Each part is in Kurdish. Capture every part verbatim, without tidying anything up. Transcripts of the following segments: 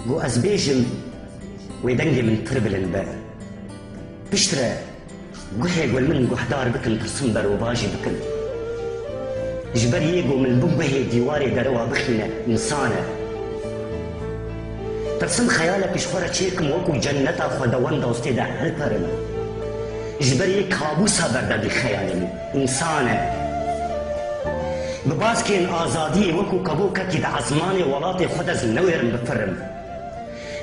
Go ez bêjim, wê dengê min pir bilind be. Piştre guhê gul min guhdar bikin, tirsim berovajî bikin. Ji ber yê go min bi guhê dîwarê derewa bixîne, însan e. Tirsim xeyalekî ji xwe re çêkim, wekû cenneta xwe de wenda û stê de hilperim. Ji ber yê kabûsa berdevî xeyalê min, însan e. Bi baskên azadiyê wekû kebokekî di ezmanê welatê xwe de ez newêrim bifirim.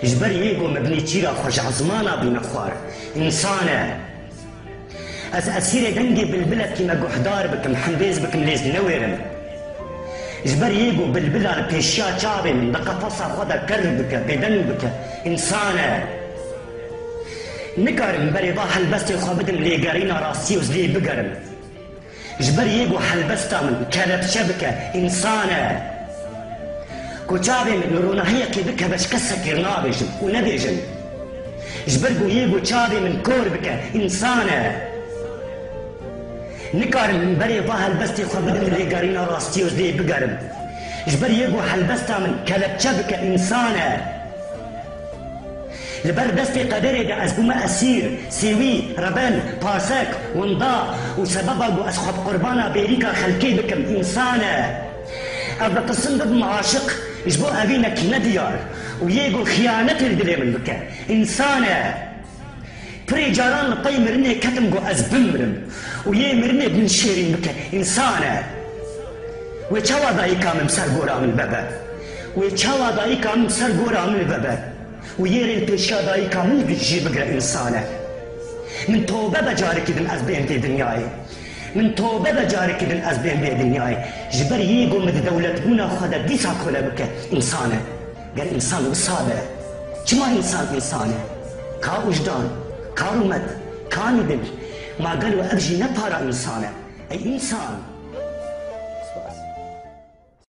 Ji ber yê go me bi nêçîra xwe ji ezmana bîne xwar, însan e. Ez esîrê dengê bilbilekî me guhdar bikim, hembêz bikim, lê ez newêrim. Ji ber yê go bilbila li pêşiya çavê min di qefesa xwe de ker bike, bêdeng bike, însan e. Nikarim berê va helbestê xwe bidim lêgerîna rastiyê û ez lê bigerim. Ji ber yê go helbesta min kelepçe bike, însan e. Ku çavê min li ronahiyekê bikeve, ji kesekê re nabêjim û nebêjim. Ji ber ku yê go çavê min kor bike, însan e. Nikarim berê va helbestê xwe bidim lêgerîna rastiyê û ez lê bigerim. Ji ber yê go helbesta min kelepçe bike, însan e. Li ber destê qederê de ez bûme esîr, sêwî, reben, parsek, winda û sebeba ku ez xwe bi qurbana bêrîka xelkê bikim, însan e. Ez ditirsim bibim aşiq, ji bo evînekî nediyar û yê ku xiyanetê li dilê min bike, însan e. Pirê caran li pey mirinê ketim ku ez bimirim û yê mirinê bi min şêrîn bike, însan e. Wê çawa dayika min ser gora min vebe? Wê çawa dayika min ser gora min vebe? Û yê rê li pêşiya dayika min jî bigire, însan e. Min tobe be carekî din ez bêm vê dinyayê. Min tobe be carekî din ez bêm vê dinyayê. Ji ber yê go min di dewletbûna xwe de dîsa kole bike, însan e. Ger însan wisa be, çima însan însan e? Ka wijdan, ka rûmet, ka nîdil, ma gelo ev jî ne para însan e? Ey însan!